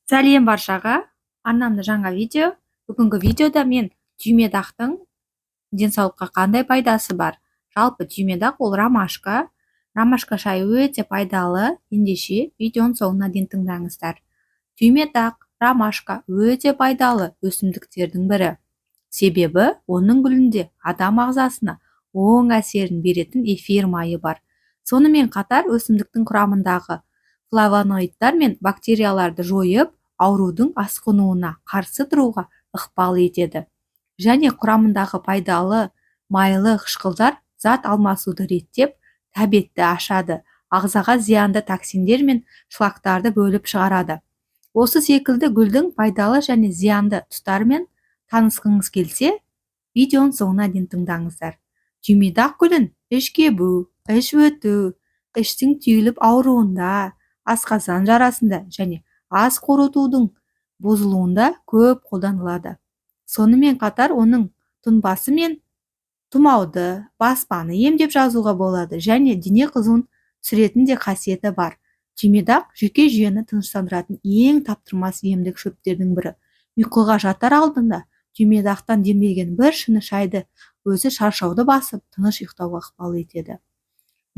Сәлем баршаға! Арнамда жаңа видео. Бүгінгі видеода мен түймедақтың денсаулыққа қандай пайдасы бар? Жалпы, түймедақ ол ромашка. Ромашка шайы өте пайдалы. Ендеше, видеоның соңына дейін тыңдаңыздар. Түймедақ, ромашка өте пайдалы өсімдіктердің бірі. Себебі оның гүлінде адам ағзасына оң әсерін беретін эфир майы бар. Сонымен қатар өсімдіктің құрамындағы флавоноидтар мен бактерияларды жойып, аурудың асқынуына қарсы тұруға ықпал етеді және құрамындағы пайдалы майлы қышқылдар зат алмасуды реттеп, тәбетті ашады, ағзаға зиянды токсиндер мен шлактарды бөліп шығарады. Осы секілді гүлдің пайдалы және зиянды тұстарымен танысқыңыз келсе, видеоның соңына дейін тыңдаңыздар. Түймедақ гүлін іш кебу, іш өту, іштің түйіліп ауруында, асқазан жарасында және ас қорытудың бұзылуында көп қолданылады. Сонымен қатар оның тұнбасымен тұмауды, баспаны емдеп жазуға болады және дене қызуын түсіретін де қасиеті бар. Түймедақ жүйке жүйені тыныштандыратын ең таптырмас емдік шөптердің бірі. Ұйқыға жатар алдында түймедақтан демделген бір шыны шайды өзі шаршауды басып, тыныш ұйықтауға ықпал етеді.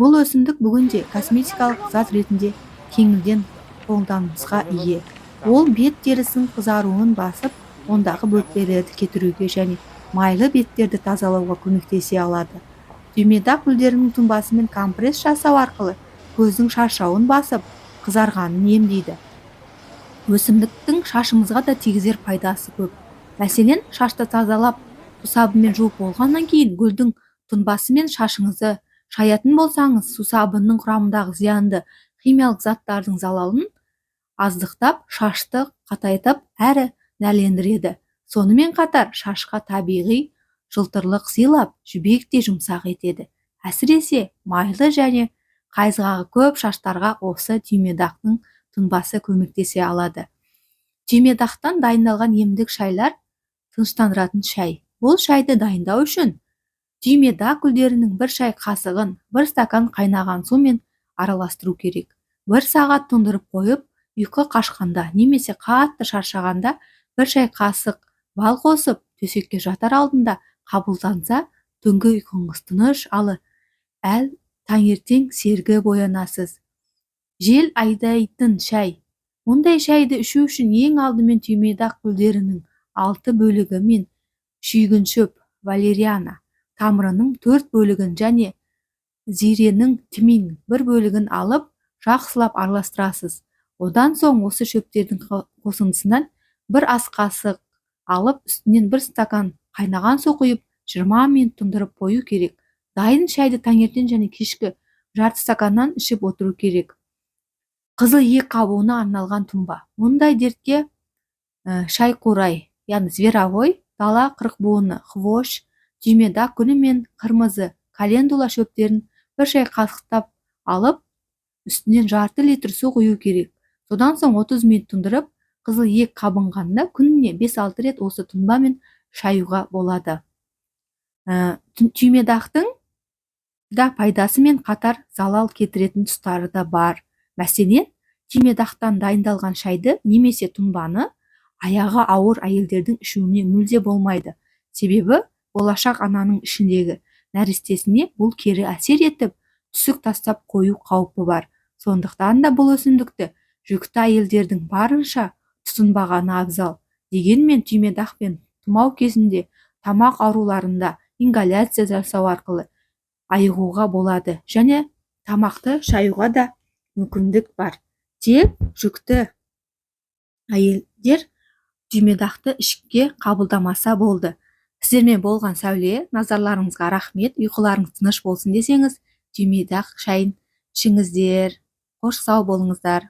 Бұл өсімдік бүгінде косметикалық зат ретінде кеңінен қолданысқа ие. Ол бет терісінің қызаруын басып, ондағы бөртпелерді кетіруге және майлы беттерді тазалауға көмектесе алады. Түймедақ гүлдерінің тұнбасымен компресс жасау арқылы көздің шаршауын басып, қызарғанын емдейді. Өсімдіктің шашымызға да тигізер пайдасы көп. Мәселен, шашты тазалап, сусабынмен жуып болғаннан кейін гүлдің тұнбасымен шашыңызды шаятын болсаңыз, сусабынның құрамындағы зиянды химиялық заттардың залалын аздықтап, шашты қатайтып әрі нәрлендіреді. Сонымен қатар шашқа табиғи жылтырлық сыйлап, жібектей жұмсақ етеді. Әсіресе майлы және қайызғағы көп шаштарға осы түймедақтың тұнбасы көмектесе алады. Түймедақтан дайындалған емдік шайлар. Тыныштандыратын шай. Бұл шайды дайындау үшін түймедақ гүлдерінің бір шай қасығын бір стакан қайнаған сумен араластыру керек. Бір сағат тұндырып қойып, ұйқы қашқанда немесе қатты шаршағанда бір шай қасық бал қосып, төсекке жатар алдында қабылданса, түнгі ұйқыңыз тыныш алып, ал таңертең сергіп оянасыз. Жел айдайтын шай. Мұндай шайды ішу үшін ең алдымен түймедақ гүлдерінің алты бөлігі мен шүйгін валериана тамырының төрт бөлігін және зиренің, тмин, бір бөлігін алып, жақсылап араластырасыз. Одан соң осы шөптердің қосындысынан бір ас қасық алып, үстінен бір стакан қайнаған су құйып, 20 минут тұндырып қою керек. Дайын шайды таңертең және кешкі жарты стаканнан ішіп отыру керек. Қызыл иек қабуына арналған тұнба. Мұндай дертке шайқурай, яғни зверобой, дала қырықбуыны, хвощ, түймедақ гүлі мен қырмызы календула шөптерін бір шай қасықтап алып, үстінен жарты литр су құю керек. Содан соң 30 минут тұндырып, қызыл иек қабынғанда күніне 5-6 рет осы тұнбамен шаюға болады. Түймедақтың да пайдасы мен қатар залал кетіретін тұстары да бар. Мәселен, түймедақтан дайындалған шайды немесе тұнбаны аяғы ауыр әйелдердің ішуіне мүлде болмайды. Себебі болашақ ананың ішіндегі нәрестесіне бұл кері әсер етіп, түсік тастап қою қаупі бар. Сондықтан да бұл өсімдікті жүкті әйелдердің барынша тұтынбағаны абзал. Дегенмен түймедақпен тұмау кезінде, тамақ ауруларында ингаляция жасау арқылы айығуға болады және тамақты шаюға да мүмкіндік бар. Тек жүкті әйелдер түймедақты ішке қабылдамаса болды. Сіздермен болған Сәуле. Назарларыңызға рахмет. Ұйқыларыңыз тыныш болсын десеңіз, түймедақ шайын ішіңіздер. Қош, сау болыңыздар.